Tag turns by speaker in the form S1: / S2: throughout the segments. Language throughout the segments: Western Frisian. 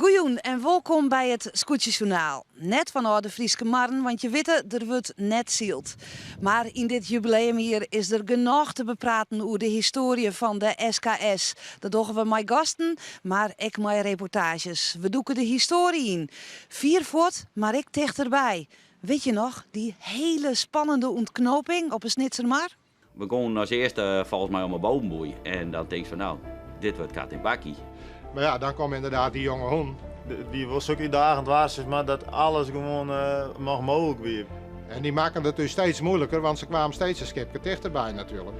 S1: Goejûn en wolkom by it Skûtsjesjoernaal. Net fanôf de Fryske marren, want je witte, der wurdt net syld. Mar yn dit jubileumjier is der genôch te bepraten oer de histoarje fan de SKS. Dat dogge we mei gasten, mar ek mei reportaazjes. We dûke de histoarje yn. Fier fuort, mar ek tichterby. Wit je noch dy hele spannende ûntknoping op 'e Snitsermar?
S2: We gongen as earste folgens my om 'e bovenboei en dan tinkst fan no, dit wurdt kat in bakkie.
S3: Mar ja, dan komme ynderdaad dy jonge hûnen.
S4: It wie wol sok útdagend waar, sis mar, dat alles gewoan noch mooglik wie.
S3: En dy makken it ús steeds moeiliker, want se kwamen steeds in skipke tichterby natuerlik.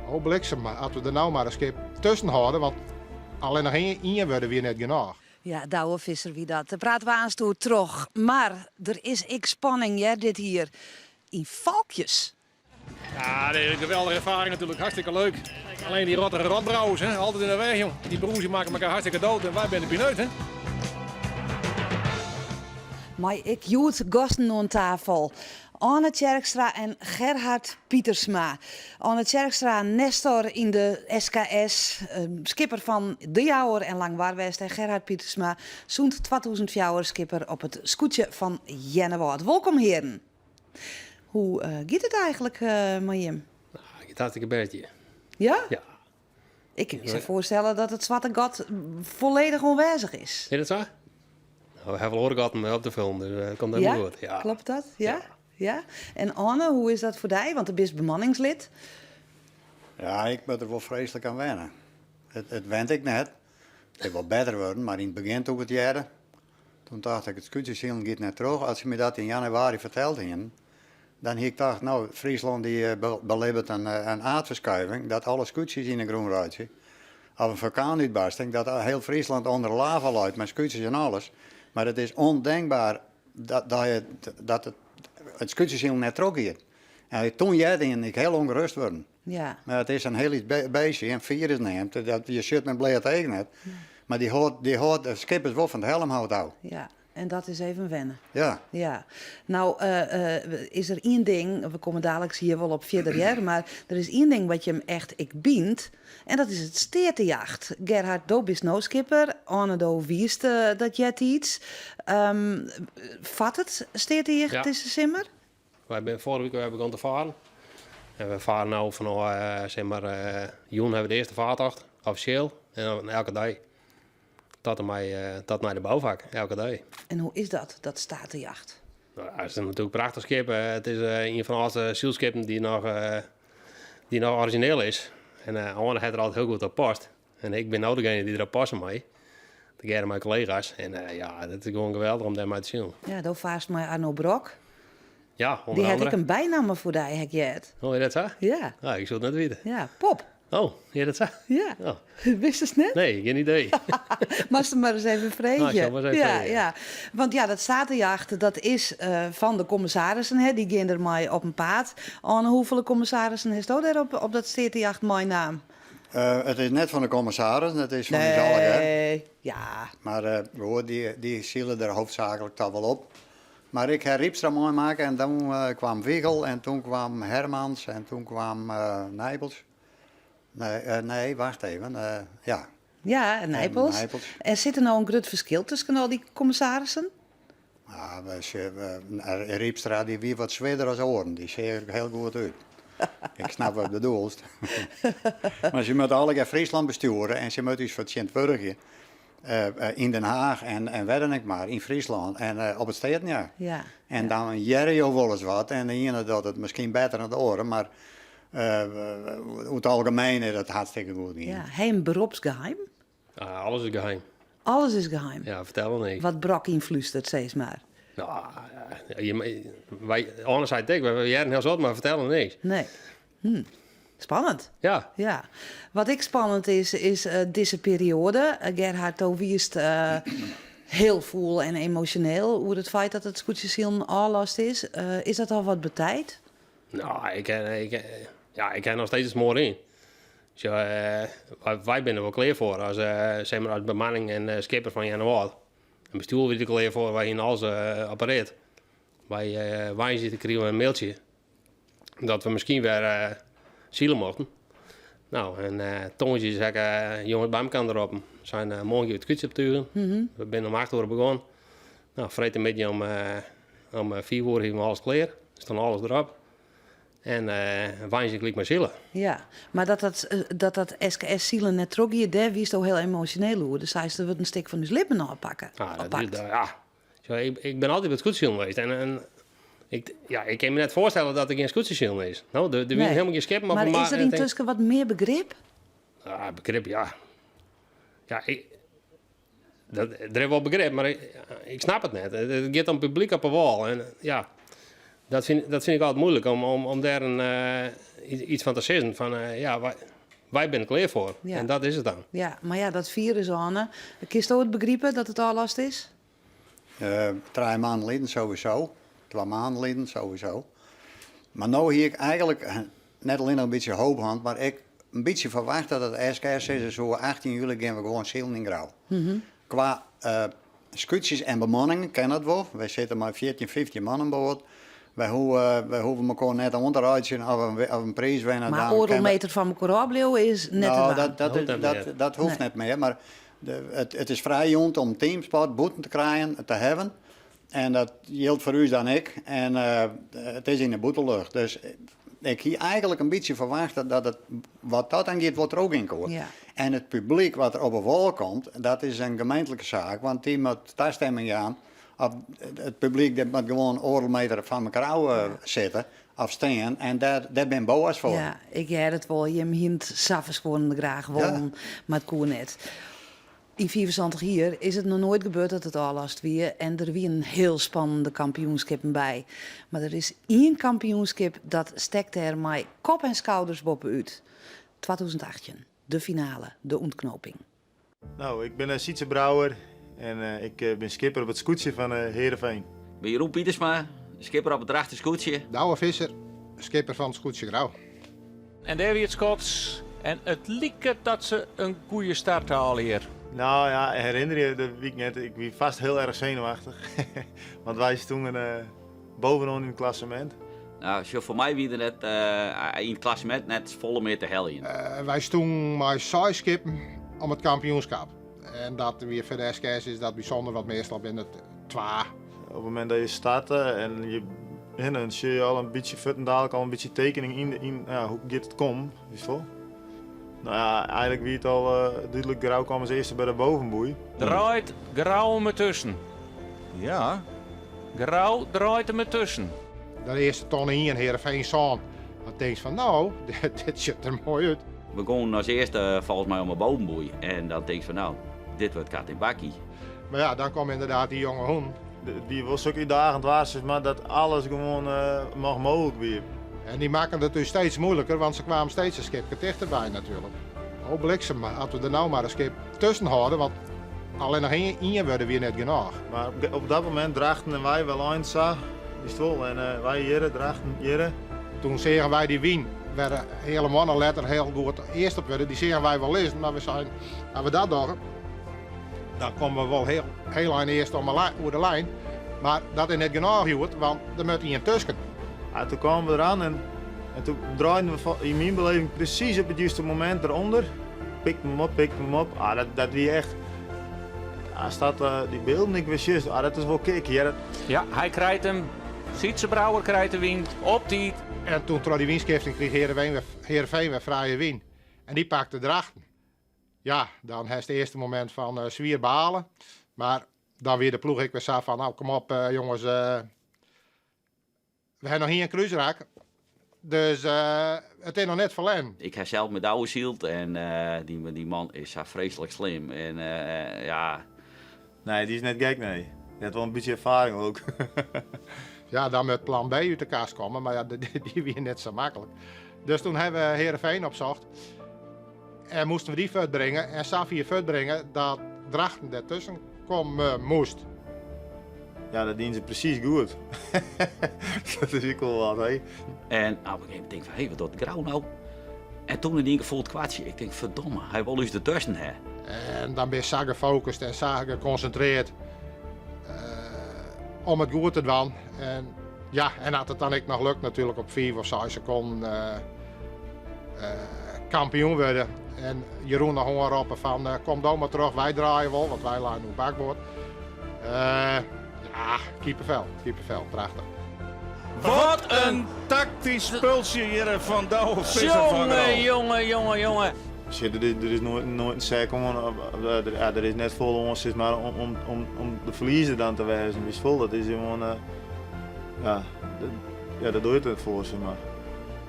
S3: Oh bliksem, as we der no mar in skip tusken hâlde, want allinnich ien wurde wie net genôch.
S1: Ja, Douwe Visser wie dat. Dêr prate we aanst oer troch. Mar der is ek spanning hear dit jier yn Valkjes.
S5: Ja, nee, een geweldige ervaring natuurlijk. Hartstikke leuk. Alleen die rottige rotbrouwers, hè? altijd in de weg, jong. Die broers die maken elkaar hartstikke dood en wij binne de pineut, hè?
S1: Mei ek hjoed gasten oan tafel. Anne Tjerkstra en Gerhard Pietersma. Anne Tjerkstra, nestor yn de SKS, skipper fan De Jouwer en lang warwest. En Gerhard Pietersma, sûnt 2004 skipper op it skûtsje fan Earnewâld. Wolkom hearen. Hoe giet it eigenlik mei jim?
S6: Nou, it giet hartstikke bêst hjir.
S1: Ja?
S6: Ja.
S1: Ik kin my sa foarstelle dat it swarte gat folledich oanwêzich is.
S6: Is dat sa? Nou, we hawwe wol oare gatten op te fullen, dus it komt helemaal goed. Ja.
S1: Kloppet dat? Ja? Ja. En Anne, hoe is dat foar dy? Want do bist bemanningslid.
S7: Ja, ik moat der wol freeslik oan wenne. It went ek net. It is wol better wurden, mar yn it begjin toen ik it hearde, Toen tocht ik, it skûtsjesilen giet net troch. As se my dat yn januari ferteld hienen, dan hie ik tocht, no, Fryslân dy belibbet in aardferskuiving, dat alle skûtsjes yn 'e grûn reitsje. Of in fulkaanútbarsting, dat hiel Fryslân ûnder de lava leit mei skûtsjes en alles. Mar it is ûndenkber dat, dat it skûtsjesilen net trochgiet. En toen hearde ik, ik hiel ûngerêst wurden.
S1: Ja.
S7: Mar it is in hiel lyts beestje, in firus neamd, dat je sjocht met bleat each net. Mar dy hâldt, dy hâldt de skippers wol fan it helmhout ôf.
S1: Ja, en dat is even wenne.
S7: Ja.
S1: Ja. Nou is der ien ding, we komme daliks hjir wol op fierder hear, mar der is ien ding wat jim echt ek bynt en dat is it steatejacht. Gerhard, do bist no skipper, Anne do wiest dat eartiids. Fart it steatejacht
S6: Ja.
S1: dizze simmer?
S6: Wy binne foarige wike wer begûn te faren. En we faren no fanôf sis mar jûn hawwe we de earste fartocht, offisjeel. En dan elke dei. Tot en mei, tot nei de boufak, elke dei.
S1: En hoe is dat, dat steatejacht?
S6: Nou, it is natuerlik in prachtich skip. It is ien fan de âldste sylskippen dy't noch, dy't noch orizjineel is. En Anne hat der altyd hiel goed op past. En ik bin no degene dy't derop passe mei. Tegearre mei kollega's. En ja, dat is gewoan geweldich om dêrmei te silen.
S1: Ja, do faarst mei Arno Brok.
S6: Ja, ûnder
S1: Dy hat
S6: andere.
S1: ek in bynamme foar dy, ha ik heard.
S6: Oh, is dat sa?
S1: Ja.
S6: Ah, ik soe it net witte.
S1: Ja, Pop.
S6: Oh, is dat sa?
S1: Ja.
S6: Oh.
S1: Wistest net?
S6: Nee, gjin idee.
S1: Moatst him mar ris even freegje.
S6: Nou, ik sil mar ris even
S1: ja,
S6: freegje.
S1: ja. Want ja, dat steatejacht, dat is fan de kommissarissen, hè, dy gean der mei op 'en paad. Anne, hoefolle kommissarissen hasto dêr op, op dat steatejacht meinaam?
S7: It is net fan de kommissarissen, it is fan ús allegear.
S1: Nee, ja.
S7: Mar goed, dy sile der hoofdzaaklik toch wol op. Mar ik ha Rypstra meimakke en toen kwam Wiegel en toen kwam Hermans en toen kwam Nijpels. Nee, nee, wacht even, ja.
S1: Ja, Nijpels.
S7: Nijpels.
S1: En sit der no in grut ferskil tusken al dy kommissarissen?
S7: Ja, Rypstra dy wie wat swierder as oaren, dy seach er hiel goed út. Ik snap wat bedoelst. Mar se moatte allegear Fryslân bestjoere en se moatte ús fertsjintwurdigje yn Den Haach en wêr dan ek mar, yn Fryslân en op it Steatenjacht.
S1: Ja.
S7: En dan hearre jo wolris wat en de iene docht it miskien better dan de oare, mar oer it algemeen is it hartstikke goed gien.
S1: Ja, ha je in beropsgeheim?
S6: Alles is geheim.
S1: Alles is geheim?
S6: Ja, fertelle niks.
S1: Wat Brok ynflústeret, sis mar.
S6: Nou, wy, Anne sei it ek, wy hearre hiel soad, mar fertelle niks.
S1: Nee. Spannend.
S6: Ja.
S1: Ja. Wat ek spannend is, is dizze perioade. Gerhard, do wiest hiel fûl en emosjoneel oer it feit dat it skûtsjesilen ôflast is. Is dat al wat betiid?
S6: Nou, ik, ik, ja, ik ha noch steeds it smoar yn. Sjoch, wy binne der wol klear foar as, sis mar, as bemanning en skipper fan Earnewâld. It bestjoer wie der klear foar, wy hiene alles op 'e rit. Wy woansdei krigen we in mailtsje dat we miskien wer sile mochten. No, en tongersdei ha ik jonges by elkoar roppen. Sein, moarn gean we it skûtsje optugen. We binne om acht oere begûn. No, freedtemiddei om, om fiif oere hiene we alles klear. Stond alles derop. En woansdei gelyk mei sile.
S1: Ja, mar dat dat, dat, dat SKS-silen net trochgie, dêr wiesto hiel emosjoneel oer. Do seist, der wurdt in stik fan ús libben ôfpakke.
S6: Ah, dat,
S1: oppakt.
S6: ja. Zo, ik, ik bin altyd by it skûtsjesilen west. En, en ik, ja, ik kin my net foarstelle dat der gjin skûtsjesilen is. No, der, der wiene
S1: Nee.
S6: helemaal gjin skippen op
S1: Mar
S6: de
S1: is
S6: mar
S1: der
S6: en ik
S1: yntusken wat mear begrip?
S6: Ah, begrip, ja. Ja, ik, dat, der is wol begrip, mar ik, ik snap it net. It giet om publyk op 'e wâl. En ja, dat fyn, dat fyn ik altyd muoilik om, om, om dêr in, eh, iets fan te sizzen. Fan, eh, ja, wy, wy binne der klear foar.
S1: Ja.
S6: En dat is it dan.
S1: Ja, mar ja, dat firus, Anne. Kinsto it begripe dat it ôflast is?
S7: Uh, trije maanden lyn sowieso. Twa maanden lyn sowieso. Mar no hie ik eigenlik net allinnich in bytsje hoop hân, mar ek in bytsje ferwachte dat it SKS sizze soe, 18 july gean we gewoan silen yn Grou. Kwa uh, skûtsjes en bemanning kin dat wol. Wy sitte mei 14, 15 man oan board. Wy hoege, wy hoege mekoar net oan te reitsjen of in, of in priis winne.
S1: Mar
S7: Dan
S1: oardel
S7: kin we-
S1: meter fan mekoar ôfbliuwe is net te
S7: Nou,
S1: dwaan.
S7: dat, dat,
S6: Hoecht net
S7: dat,
S6: mear.
S7: dat hoecht
S1: Nee.
S7: net mear. Mar de, it, it is frij jûn om teamsport bûten te krijen, te hawwen. En dat jildt foar ús dan ek. En uh, it is yn de bûtenlucht. Dus ik hie eigenlik in bytsje ferwachte dat it wat dat oangiet wol trochgean koe.
S1: Ja.
S7: En it publyk wat der op 'e wâl komt, dat is in gemeentlike saak, want dy moat tastimming jaan. Of it publyk dat moat gewoan oardel meter fan mekoar ôf eh, sitte of stean. En dêr, dêr binne boa's foar.
S1: Ja, ik hear it wol. Jim hiene it sa ferskuorrende graach wollen, mar it koe net. Yn 75 jier is it noch noait gebeurd dat it ôflast wie en der wienen hiel spannende kampioenskippen by. Mar der is ien kampioenskip dat stekt dêr mei kop en skouders boppe-út. 2018, de finale, de ûntknoping.
S4: No, ik bin Sytze Brouwer en eh, ik eh, bin skipper op it skûtsje fan eh, Heerenveen.
S2: Ik bin Jeroen Pietersma, skipper op it Drachtster skûtsje.
S3: Douwe Visser, skipper fan it skûtsje Grou.
S8: En dêr wie it skot. En it liket dat se in goede start hale hjir.
S4: Nou ja, herinner je, dat wie ik net, ik wie fêst hiel erch senuweftich. Want wy stienen uh, boppe-oan yn it klassemint.
S2: Nou, sjoch, foar my wie der net, uh, yn it klassemint net folle mear te heljen.
S3: Uh, wy stienen mei seis skippen om it kampioenskip. En dat wie foar de SKS is dat bysûnder, want meastal binne it twa.
S4: Op it momint dat je starte en je, en dan sjoch je al in bytsje fuortendalik al in bytsje tekening yn, yn ja, hoe giet it kommen, witst wol. Nou ja, eigenlik wie it al uh, dúdlik, Grou kwam as earste by de bovenboei.
S8: Draait Grou him tusken.
S9: Ja.
S8: Grou draait him tusken.
S3: De earste tonne ien, Heerenveen sân. Dan tinkst fan no, dit, dit sjocht der moai út.
S2: We gongen as earste folgens my om 'e bovenboei. En dan tinkst fan no, dit wurdt kat yn bakkie.
S3: Mar ja, dan komt ynderdaad dy jonge hûn.
S4: It wie wol sokke dagen waar, mar dat alles gewoan uh, noch mooglik wie.
S3: En dy makken it dus steeds muoiliker, want se kamen steeds in skipke tichterby natuerlik. Oh bliksem, as we der no mar in skip tusken hâlde, want allinnich ien wurde wie net genôch.
S4: Mar op, op dat momint Drachten en wy wel ein sa, witst wol. En uh, wy hjirre, Drachten hjirre.
S3: Toen seagen wy dy wyn, wer in hiele moanne letter hiel goed earst op wurde, dy seagen wy wol lizzen, mar we seinen, as we dat dogge, dan komme we wol hiel, hiel ein earst om 'e oer de lijn. Mar dat is net genôch hjoed, want der moat ien tusken.
S4: Ja, toen kwamen we eraan en, en toen draaiden we yn myn beleving presys op it juste momint derûnder. Pikten we him op, pikten we him op. Ah, dat, dat wie echt. Ah, staat uh, dy bylden, ik wist juist, ah, dat is wol kick. Ja, dat...
S8: ja, hy krijt him. Sytze Brouwer krijt de wyn op tiid.
S3: En toen troch dy wynskifting krige Heerenveen wer, Heerenveen wer frije wyn. En dy pakte Drachten. Ja, dan hast it earste momint fan uh, swier balen. Mar dan wie de ploech ek wer sa fan, no kom op uh, jonges, uh, we ha noch ien krúsrak. Dus uh, it is noch net ferlern.
S2: Ik ha sels mei Douwe syld en uh, dy, dy man is sa freeslik slim. En uh, ja.
S4: Nee, dy is net gek, nee. Dy hat wol in bytsje erfaring ek.
S3: ja, dan moat plan B út de kast komme, mar ja, dy, dy wie net sa maklik. Dus toen ha we Heerenveen opsocht. En moasten we dy fuortbringe en safier fuortbringe dat Drachten dertusken komme moast.
S4: Ja, dat dienen se presys goed. dat is ek wol wat, hè.
S2: En op in gegeven momint tink ik fan, hé, wat docht Grou no? En toen yn ien kear foel it kwartsje. Ik tink, ferdomme, hy wol ús dertusken ha.
S3: En dan bin je sa gefocust en sa gekonsintrearre. Om it goed te dwaan. En ja, en as it dan ek noch lukt natuerlik op fiif of seis sekonden kampioen wurde. En Jeroen noch oanroppe fan kom do mar troch, wy draaie wol, want wy leinen oer bakboard. Ja, kippenvel, kippenvel, prachtich.
S9: Wat in taktysk spultsje hjir fan Douwe Visser fan Grou.
S8: Jonge, jonge, jonge.
S4: Sjoch, der is noait in sek oan, der is net folle oan sis mar om om de ferliezer dan te wêzen, witst wol, dat is gewoan, ja, ja, dat doe je it net foar sis mar.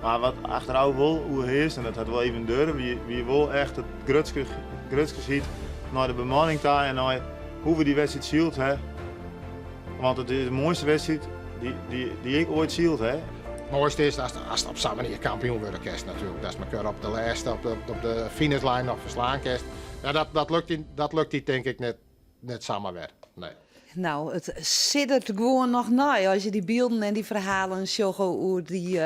S4: Mar wat achterôf wol oerhearst, en dat hat wol even duorre, wie, wie wol echt it grutske, grutskensheid nei de bemanning ta en nei hoe we dy wedstriid syld ha. Want it is de moaiste wedstriid dy, dy, dy ik oait syld ha.
S3: It moaiste is ast, ast op sa'n manier kampioen wurde kinst natuerlik. Datst mekoar op de lêste, op de, op de finishlijn noch ferslaan kinst. Ja, dat, dat lukt dy, dat lukt dy tink ik net, net samar wer. Nee.
S1: No, it siddert gewoan noch nei as je dy bylden en dy ferhalen sjogge oer dy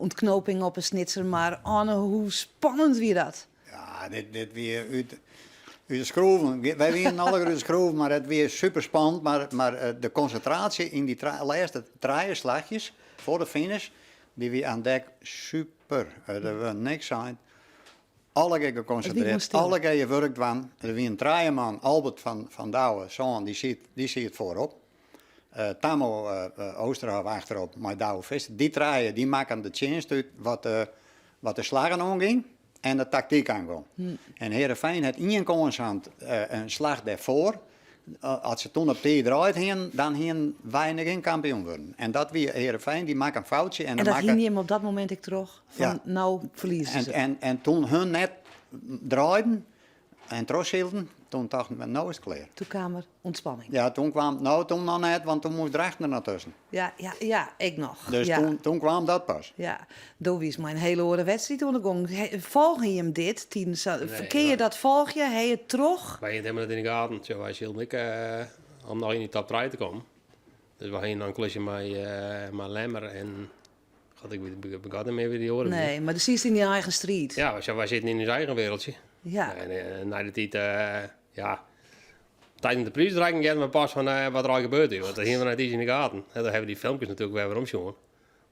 S1: ûntknoping op 'e Snitsermar. Anne, hoe spannend wie dat?
S7: Ja, dit, dit wie út, út de skroeven. Wy wienen allegear út de skroeven, mar it wie super spannend. Mar, mar eh, de konsintraasje yn dy lêste trije slachjes foar de finish, dy wie aan dek super. Eh, der wurdt niks sein. Allegear gekonsintrearre, allegear je wurk dwaan. Der wienen trije man, Albert fan, fan Douwe, soan, dy siet, dy siet foarop. Uh, Tammo uh, Oosterhof achterop mei Douwe Visser. Dy trije dy makken de tsjinst út wat de, wat de slaggen oanging en de taktyk oangong. En Heerenveen hat ien kâns hân, in slach dêrfoar. As se toen op tiid draaid hienen, dan hienen wy gjin kampioen wurden. En dat wie Heerenveen, dy makke in foutsje.
S1: En, en dat hiene jim op dat momint ek troch? Fan ja. no ferlieze se.
S7: En, en, en toen hun net draaiden en trochsylden, toen tochten we, no is it klear.
S1: Toen kaam der ûntspanning.
S7: Ja, toen kwam, no toen noch net, want toen moast Drachten der noch tusken.
S1: Ja, ja, ja, ek noch.
S7: Dus
S1: ja.
S7: toen, toen kwam dat pas.
S1: Ja, do wiest mei in hiele oare wedstriid oan de gong. Folge jim dit tidens nee, Kin je dat folgje? Ha je it troch?
S6: Wy hiene it helemaal net yn de gaten. Tsja, wy sylden ek uh, om noch yn die top 3 te kommen. Dus we hiene dan in klusje mei, uh, mei Lemmer en God, ik begot net mear wie dy oare.
S1: Nee, mar do sietst yn dyn eigen striid.
S6: Ja, wy sieten yn ús eigen wereldje.
S1: Ja.
S6: En uh, nei de tiid, uh, ja, tijdens de priisútreiking hearden we pas fan uh, wat der al gebeurd is. Want dat hiene we net iens yn de gaten. En dan hawwe we dy filmkes natuerlik wer werom sjoen.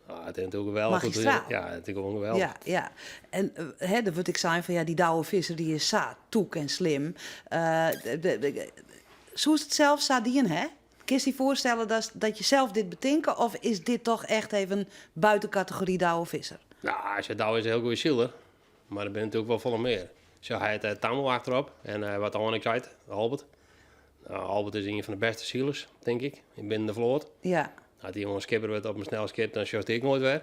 S6: Nou, it is natuerlik geweldich.
S1: Magistraal.
S6: Ja, it is gewoan geweldich.
S1: Ja, ja. En hè, der wurdt ek sein fan ja, dy Douwe Visser dy is sa tûk en slim. Uh, soest it sels sa dien ha? Kinst dy foarstelle dat, dat je sels dit betinke of is dit toch echt even buiten categorie Douwe Visser?
S6: Nou, als Douwe is een heel goede ziler, maar er binne natuerlik wol folle mear. Zo, hy hat uh, Tammo achterop en uh, wat Anne seit, Albert. Nou, Albert is een fan de bêste silers, tink ik, binnen de float.
S1: Ja.
S6: As dy jonge skipper wurdt op in snel skip, dan sjochst dy ek noait wer.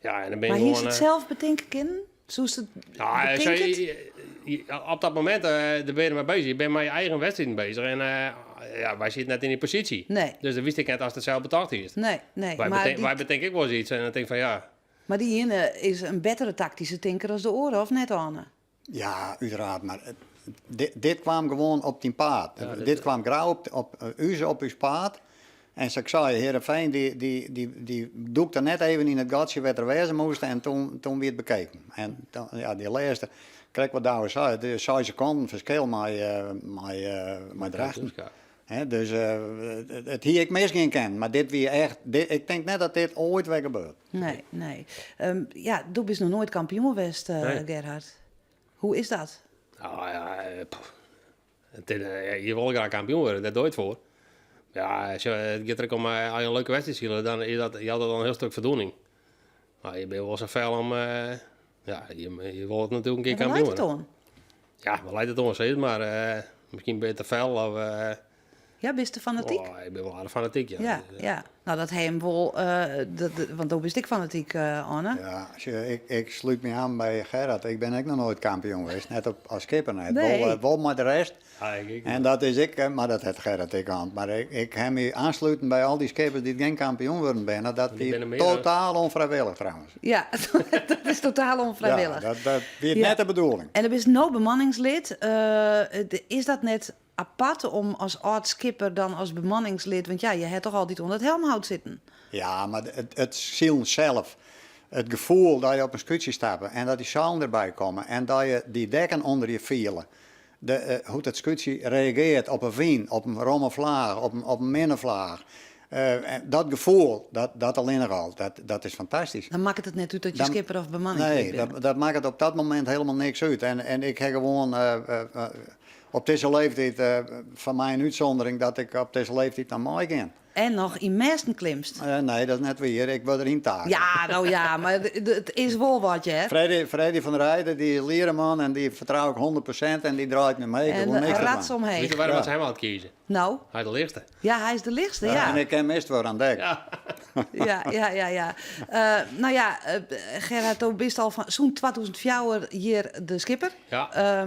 S6: Ja, en dan bin
S1: Maar
S6: je
S1: hiest
S6: gewoan...
S1: it sels betinke kinnen? Soest it
S6: Ja,
S1: betinke?
S6: zo, op dat momint uh, daar ben je ermee bezig. Je bent met je eigen wedstrijden bezig. En uh, ja, wij zitten net in die positie.
S1: Nee.
S6: Dus dan wist ik net als het zelf betocht is.
S1: Nee, nee.
S6: Wij,
S1: maar
S6: beten-
S1: die,
S6: wij bedenken ik wel eens iets en dan denk ik van ja,
S1: maar dy iene is in bettere taktyske tinker as de oare, of net, Anne?
S7: Ja, uiteraard. Maar dit, dit kwam gewoan op dyn paad.
S6: Ja, dit-
S7: dit kwam grau op, op eh, ús op ús paad. En sa't ik sei, Heerenveen dy, dy, dy, dy dûkte net even yn it gatsje wêr't er wêze moast en toen, toen wie it bekeken. En dan, ja, dy lêste, krekt wat Douwe sei, it is seis sekonden ferskil mei, eh, mei, eh, mei Drachten. Hè, dus eh, it, it hie ek misgean kinnen, mar dit wie echt, dit, ik tink net dat dit oait wer gebeurt.
S1: Nee, nee. Ja, do bist noch noait kampioen west, eh,
S6: Nee.
S1: Gerhard. Hoe is dat?
S6: Nou ja, eh, pff. Het is, eh, je wil graach kampioen wurde, dêr doch je it foar. Ja, sjo, it giet der ek om, eh, as je in leuke wedstriid sile, dan is dat, jout dat al in hiel stik foldoening. Mar je binne wol sa fel om, eh, ja, je, je wolle it natuerlik in kear
S1: En wêr
S6: kampioen
S1: leit it
S6: wurde.
S1: oan?
S6: Ja, wêr leit it oan, sis mar. Eh, miskien bin je te fel of... eh,
S1: Ja, bist te fanatyk?
S6: oh, ik bin wol aardich fanatyk, ja.
S1: Ja,
S6: Dus, eh,
S1: ja. Nou, dat ha him wol, eh, dat, dat- want do bist ek fanatyk, eh, Anne.
S7: Ja, sjoch, ik, ik slút my oan by Gerard. Ik bin ek noch noait kampioen west, net op, as skipper net.
S1: Nee.
S7: Wol, eh, wol mei de rest.
S6: Ja, ik ek.
S7: En dat is ek, eh, mar dat hat Gerard ek hân. Mar ik, ik ha my oansluten by al dy skippers dy't gjin kampioen wurden binne. Dat
S6: Die
S7: wie
S6: binne mear,
S7: totaal ûnfrijwillich trouwens.
S1: Ja, dat is totaal ûnfrijwillich.
S7: Ja, dat, dat wie
S1: Ja.
S7: net de bedoeling.
S1: En do bist no bemanningslid. Eh, is dat net apart om as âld-skipper dan as bemanningslid, want ja, je hat toch altyd oan dat helmhout sitten?
S7: Ja, mar it, it silen sels, it gefoel dat je op in skûtsje stappe en dat dy seilen derby komme en dat je dy dekken ûnder je fiele, de, eh, hoe't it skûtsje reagearret op 'e wyn, op in romme flaach, op in, op in minne flaach. Dat gefoel, dat, dat allinnich al, dat, dat is fantastysk.
S1: Dan makket it net út dat je skipper of bemanning
S7: Nee, dat, dat makket op dat momint hielendal niks út. En, en ik ha gewoan op dizze leeftiid, foar my in útsûndering dat ik op dizze leeftiid noch meigean.
S1: En noch yn mêsten klimst.
S7: Nee, dat is net wier. Ik wurd deryn takele.
S1: Ja, no ja, mar it is wol wat, hear.
S7: Freddy, Freddy van der Heijden, dy is liereman en dy fertrou ik 100% en dy draait my mei. Ik
S1: En rats omheech.
S6: Witst wêrom dat se him altyd kieze?
S1: No?
S6: Hy is de lichtste.
S1: Ja, hy is de lichtste, ja.
S7: En ik kin mist wurde oan dek.
S6: Ja.
S1: Ja, ja, ja, ja. No ja, Gerhard, do bist al fan sûnt 2004 hjir de skipper.
S6: Ja.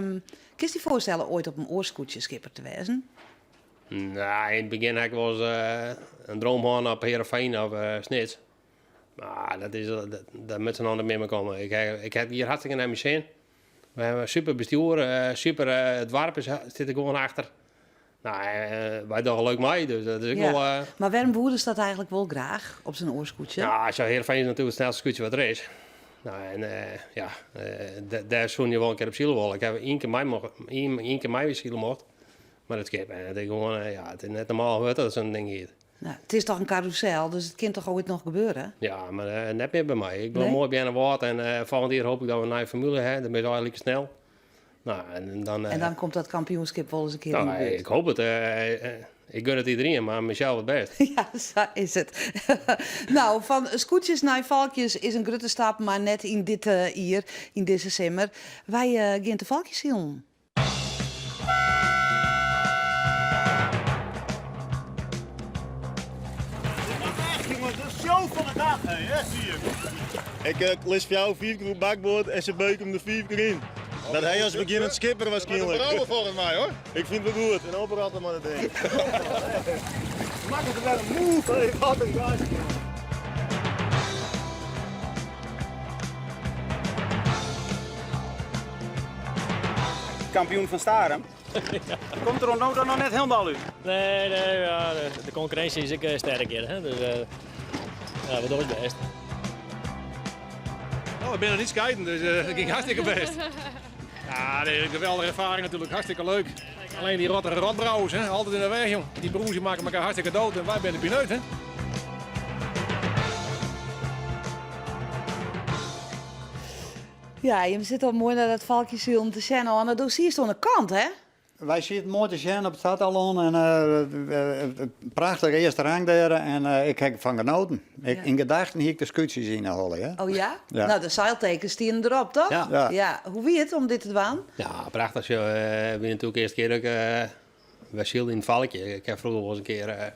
S1: Kinst dy foarstelle oait op in oar skûtsje skipper te wêzen?
S6: Nou, yn it begjin ha ik wolris in droom hân op Heerenveen of Snits. Mar dat is, dat moat se noch net mear mei komme. Ik ha, ik ha it hjir hartstikke nei myn sin. We hawwe in super bestjoer, super, it doarp is, stiet der gewoan achter. Nou, wy dogge leuk mei, dus dat is ek
S1: Ja.
S6: wol...
S1: Mar wêrom woedest dat eigentlik wol graach op sa'n oar skûtsje?
S6: Ja, sjoch, Heerenveen is natuerlik it snelste skûtsje wat der is. Nou, en ja, dêr soene je wol in kear op sile wolle. Ik ha ien kear mei mocht, ien kear mei sile mocht. Mar it skip, en it is gewoan, ja, it is net normaal hurd dat sa'n ding giet.
S1: Nou, it is toch in karrûsel, dus it kin toch oait noch gebeure?
S6: Ja, mar net mear by my. Ik bliuw
S1: Nee?
S6: moai by Earnewâld en folgjend jier hoopje ik dat we in nije formule ha. Dan binne se allegear like snel. Nou, en dan,
S1: En dan komt dat kampioenskip wol ris in kear
S6: nou,
S1: yn de buert.
S6: ik hoop it. Ik gun it iderien, mar mysels it bêst.
S1: Ja, sa is it. Nou, fan skûtsjes nei valkjes is in grutte stap, mar net yn dit jier, yn dizze simmer. Wy gean te valkjesilen.
S4: De show fan de dag, hè, zie je. Ik uh, lis foar jou fiif kear oer bakboard en se beuke him der fiif kear yn. Dat hy as begjinnend skipper waarskynlik.
S5: Dat volgens mij hoor.
S4: Ik fyn it wol goed. En oprot mei dat ding. Makket der wer in move. Hey, wat in gast.
S10: Kampioen fan Starum. Komt der oant no ta noch net hielendal út.
S11: Nee, nee, ja, de konkurrinsje is ek sterk hjir. Hè? Dus ja, we dogge ús bêst.
S5: Oh, ik ben nog niet skeiden, dus dat ging hartstikke best. Ja, nee, een geweldige ervaring natuurlijk, hartstikke leuk. Alleen die rottige rotbrouwers, hè, altijd in de weg, jong. Die broers die maken elkaar hartstikke dood en wij zijn de pineut, hè.
S1: Ja, je sit al moai nei dat valkjesilen te sjen Anne. Do sietst oan de kant, hè?
S7: Wy sieten moai te sjen op it startalon en prachtich earste rang dêr en ik ha fan genoten. Ik, yn gedachten hie ik de skûtsjes yn 'e holle. Hè?
S1: Oh ja?
S7: Ja.
S1: Nou, de seiltekens stienen derop, toch?
S6: Ja.
S7: Ja.
S1: Ja. Hoe wie it om dit te dwaan?
S6: Ja, prachtich. Sjoch, wie natuerlik de earste kear dat ik wer sylde yn it valkje. Ik ha froeger wolris in kear,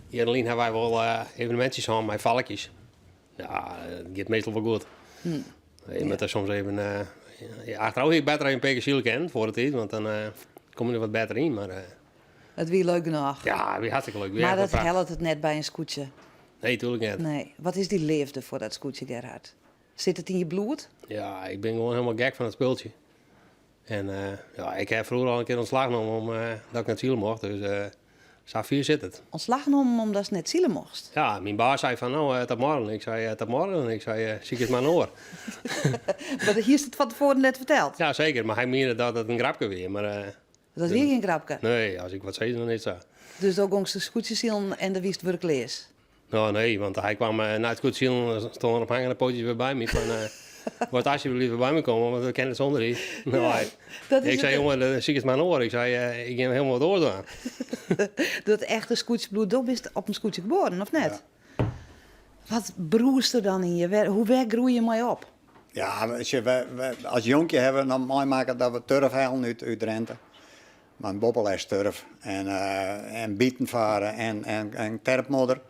S6: jierren lyn ha wy wol evenemintsjes hân mei valkjes. Ja, it giet meastal wol goed. Je moatte soms even, ja, achterôf hie ik better even in pear kear sile kinnen foar de tiid, want dan kom je der wat better yn. Mar,
S1: It wie leuk genôch.
S6: Ja, it wie hartstikke leuk.
S1: Mar dat hellet it net by in skûtsje.
S6: Nee, tuerlik net.
S1: Nee. Wat is dy leafde foar dat skûtsje, Gerhard? Sit it yn je bloed?
S6: Ja, ik bin gewoan hielendal gek fan it spultsje. En ja, ik ha froeger al in kear ûntslach nommen omdat ik net sile mocht, dus sa fier sit it.
S1: Ontslag nommen omdatst net sile mochtst?
S6: Ja, myn baas sei fan no, tot morgen. Ik sei tot morgen. Ik sei sykje mar in oar.
S1: Mar hiest it fan tefoaren net ferteld?
S6: Ja, seker. Mar hy miende dat it in grapke wie. Mar,
S1: Dat wie gjin grapke?
S6: Nee, as ik wat sis, dan is it sa.
S1: Dus do gongst de skûtsjesilen en do wiest wurkleas?
S6: No, nee, want hy kwam nei it skûtsjesilen, stond er op hangende pootjes wer by my. Fan, Wolst alsjeblieft wer by my komme, want we kinne it sûnder dy. No,
S1: Ja, dat is
S6: ik sei,
S1: it.
S6: jonge, dan sykje mar in oar. Ik sei, ik gean hielendal wat oars dwaan.
S1: Dat echte skûtsjebloed, do bist op in skûtsje geboren, of net? Wat brûst der dan yn je? Wêr, hoe wêr groei je mei op?
S7: Ja, sjoch, we, as jonkje hawwe we noch meimakke dat we turf hellen út, út Drinte. Mei in boppelêst turf en, en bieten farre en, en, en terpmodder.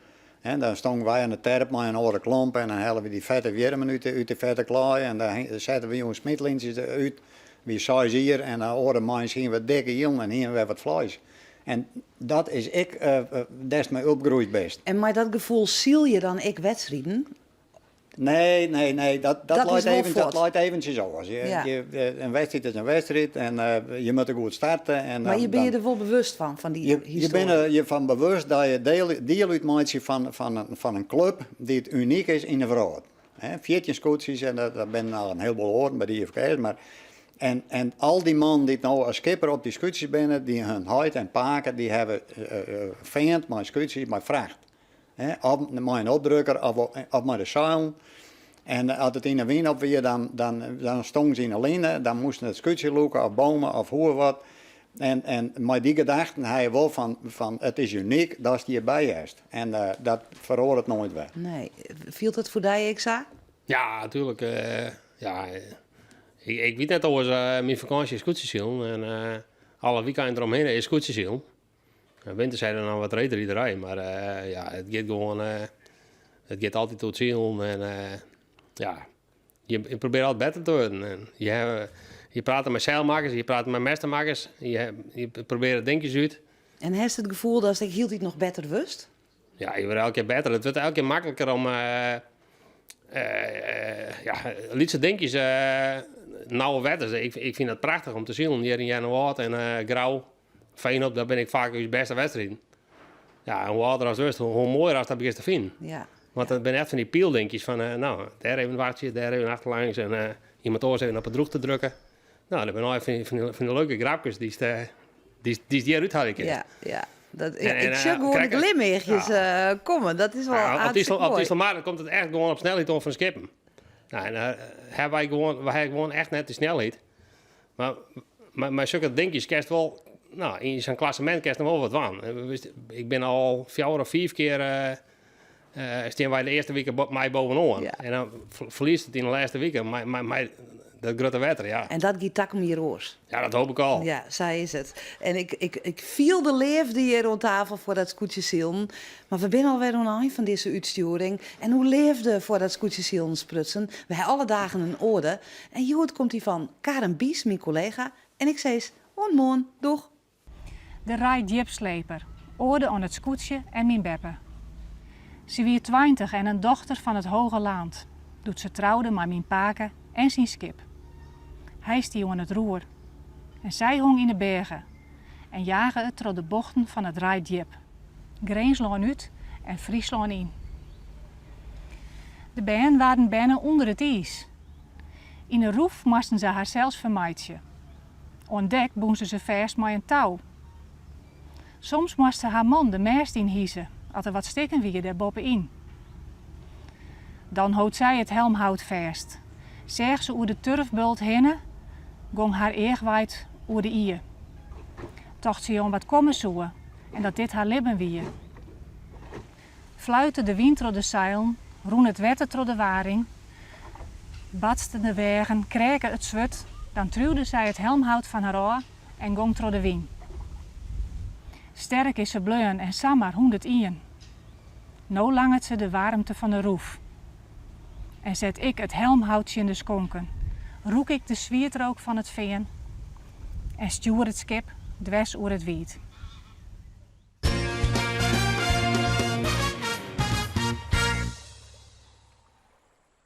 S7: En dan stongen wy oan de terp mei in oare klomp en dan hellen we dy fette wjirmen út de, út de fette klaai en dan setten we jûns smitlyntsjes út. Wie seis jier en de oare moarns hiene we dikke ielen en hiene we wer wat fleis. En dat is ek dêr'tst mei opgroeid bist.
S1: En mei dat gefoel syl je dan ek wedstriden?
S7: Nee, nee, nee, dat, dat,
S1: Dat is
S7: leit
S1: wol
S7: even, dat
S1: fuort.
S7: leit eventsjes oars. Je,
S1: Ja.
S7: je, in wedstriid is in wedstriid en je moatte goed starte. En
S1: Mar
S7: dan,
S1: je bin je
S7: dan,
S1: der wol bewust fan, fan dy
S7: je, je
S1: histoarje?
S7: binne je fan bewust dat je deel, diel útmeitsje fan, fan, fan in klup dy't unyk is yn de wrâld. Hè, 14 skûtsjes en dat, dat binne al in hielboel oaren by de IFKS, mar en, en al dy mannen dy't no as skipper op dy skûtsjes binne, dy hun heit en pake, dy hawwe feand mei skûtsjes, mei fracht. Hè, of mei in opdrukker of, of mei de seilen. En as it yn de wyn op wie, dan, dan, dan stongen se yn 'e line, dan moasten it skûtsje lûke of bome of hoe wat. En, en mei dy gedachten ha je wol fan, fan it is unyk datst hjirby hearst. En uh, dat feroaret noait wer.
S1: Nee. Fielt it foar dy ek sa?
S6: Ja, natuerlik. Uh, ja, ik, ik wit net oars. Uh, myn fakânsje is skûtsjesilen en uh, alle wykeinen deromhinne is skûtsjesilen. Winter sei der noch wat reedriderij, mar uh, ja, it giet gewoan, uh, it giet altyd oer it silen en uh, ja, je, je probeert altyd better te wurden. En je, je praat mei seilmakkers, je praat mei mêstemakkers, je, je probeert dinkjes út.
S1: En hast it gefoel datst ek hieltyd noch better wurdst?
S6: Ja, je wurde elke kear better. It wurdt elke kear makliker om ja, lytse dinkjes, nauwe wetters. Ik, ik fyn dat prachtich om te silen hjir yn Earnewâld en Grou. Veenop, dat binne ek faak ús bêste wedstriden. Ja, en hoe âlder ast wurdst, hoe moaier ast dat begjinst te finen.
S1: Ja.
S6: Want dat binne echt fan dy pyldinkjes fan, no, dêr even wachtsje, dêr even achterlangs en iemand oars even op 'e drûchte drukke. No, dat binne allegear fan dy leuke grapkes dy'tst dy'tst hjir úthelje kinst.
S1: Ja, ja. Dat, ja, ik sjoch gewoan de glimmeachjes kommen. Dat is wol
S6: ja, op dy, op dy Iselmar komt it echt gewoan op snelheid oan fan skippen. Nou, en uh, hawwe wy gewoan, wy hawwe gewoan echt net de snelheid. Mar mei sokke dinkjes kinst wol, no, yn sa'n klassemint kinst noch wol wat dwaan. Ik bin al fjouwer of fiif kear uh, stean wy de earste wike mei bovenoan.
S1: Ja.
S6: En dan ferliest it yn de lêste wike mei, mei, mei dat grutte wetter, ja.
S1: En dat giet takom jier oars.
S6: Ja, dat hoop ik al.
S1: Ja, sa is it. En ik, ik, ik fiel de leafde hjir oan tafel foar dat skûtsjesilen. Mar we binne alwer oan 'e ein fan dizze útstjoering. En oer leafde foar dat skûtsjesilen sprutsen. We ha alle dagen in oade. En hjoed komt dy fan Karen Bies, myn kollega. En ik sis, oant moarn. Doeg!
S12: De Reitdjipsleper, oade oan it skûtsje en myn beppe. Se wie 20 en in dochter fan it Hogeland, doe't se troude mei myn pake en syn skip. Hy stie oan it roer en sy hong yn 'e beage en jage it troch de bochten fan it Reitdjip, Grinslân út en Fryslân yn. De bern waarden berne ûnder it iis. Yn 'e roef moasten se harsels fermeitsje. Oan dek bûn se se fêst mei in tou. Soms moast se har man de mêst yn hise as der wat stikken wie dêr boppe-yn. Dan hold sy it helmhout fêst, seach se oer de turfbult hinne, gong har eachweid oer de ie. Tocht se oan wat komme soe en dat dit har libben wie. Fluite de wyn troch de seilen, rûn it wetter troch de waring, batsten de weagen, kreake it swurd, dan triuwde sy it helmhout fan har ôf en gong troch de wyn. Sterk is se bleaun en samar 101. No langet se de waarmte fan de roef. En set ik it helmhout tsjin de skonken, rûk ik de swietrook fan it fean en stjoer it skip dwers oer it wiid.